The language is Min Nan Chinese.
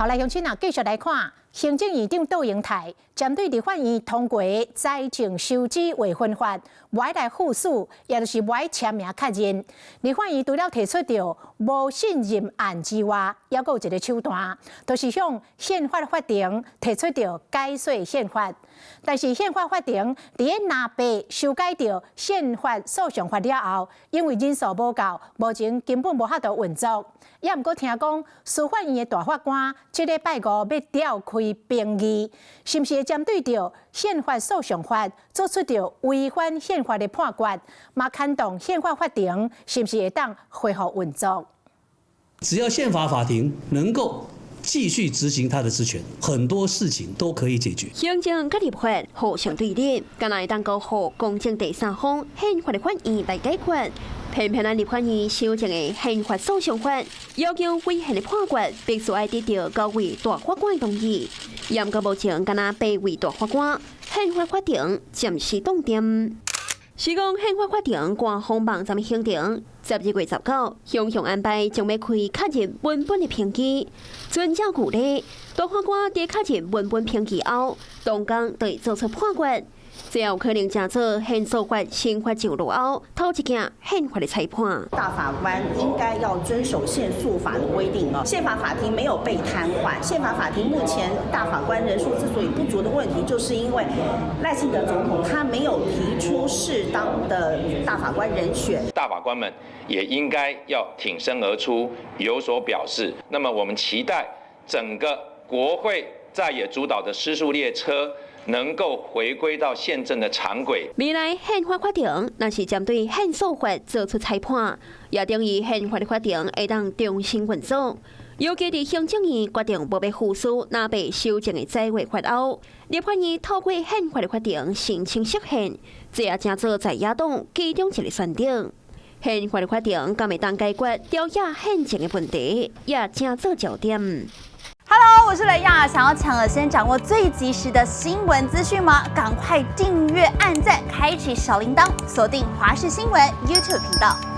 好，來，鄉親啊，繼續來看行政院長杜英台針對立法院通過財政收支劃分法，無愛來副署，也就是無愛簽名確認。立法院除了提出著無信任案之外，猶閣有一个手段，就是向憲法法庭提出著解說憲法。但是憲法法庭佇咧廿八修改著憲法訴訟法了後，因為人數無夠，目前根本無法度運作。也毋過聽講，司法院的大法官這禮拜五欲召開評議，是毋是會針對著憲法訴訟法做出著違反憲法的判決，嘛牽動憲法法庭是毋是會當恢復運作？只要憲法法庭能夠繼續執行他的職權，很多事情都可以解決。行政佮立法互相對立，敢若會當交予公正第三方憲法的法院來解決。偏偏咱立法院修正的憲法訴訟法，要求違憲的判決必須愛得著九位大法官同意。毋過目前敢若八位大法官，憲法法庭暫時凍定。是講憲法法庭官方網站的行程，12月19，雄雄安排將欲開確認文本的評議。遵照舊例，大法官佇確認文本評議後，當工就會做出判決。這有可能成做憲訴法新法上路後，頭一件憲法的裁判。大法官應該要遵守憲訴法的規定啊！憲法法庭沒有被癱瘓，憲法法庭目前大法官人數之所以不足的問題，就是因為賴清德總統他沒有提出適當的大法官人選。大法官們也應該要挺身而出，有所表示。那麼我們期待整個國會在野主導的失速列車能夠回歸到憲政的常軌。未來憲法法庭若是針對憲訴法做出裁判，也等於憲法的法庭會當重新運作。尤其佇行政院決定無欲副署若被修正的財劃法後，立法院透過憲法的法庭申請釋憲，這也成做在野黨其中一个選擇。憲法的法庭敢會當解決朝野憲政的問題，也成做焦點。 Hello，我是雷亞，想要搶先掌握最及時的新聞資訊嗎？趕快訂閱、按讚、開啟小鈴鐺，鎖定華視新聞 YouTube 頻道。